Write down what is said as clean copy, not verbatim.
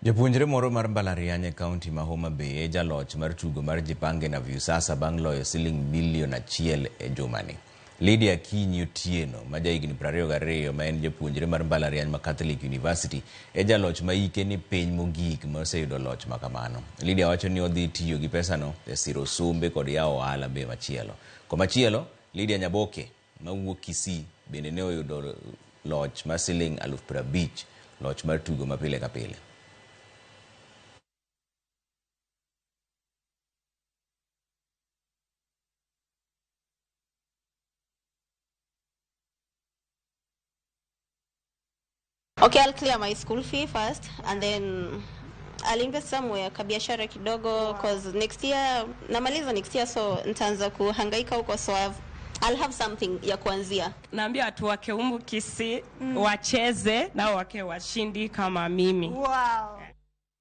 Japuonjre moro mar mbalariany e kaunti ma Homa Bay e jaloch mar tugo mar Jipange na Viusasa bang' loyo siling milion 1 e jumani. Lydia Akinyi Otieno ma jahigni 22 ma en japuonjre mar mbalariany ma Catholic University e jaloch ma hike ni piny mogik ma oseyudo loch ma kamano. Lydia wacho ni odhi tiyo gi pesano e siro sombe kod yawo ohala be machielo. Komachielo, Lydia Nyaboke mawuok Kisii bende ne oyudo loch mar siling 50,000 loch mar tugo ma pile ka pile. Okay, I'll clear my school fee first and then I'll invest somewhere kabiashara kidogo, 'cause next year namaliza next year, so nitaanza kuhangaika huko, so I'll have something ya kuanzia. Naambia watu wa Keumbu Kisii wacheze nao wake washindi kama mimi. Wow.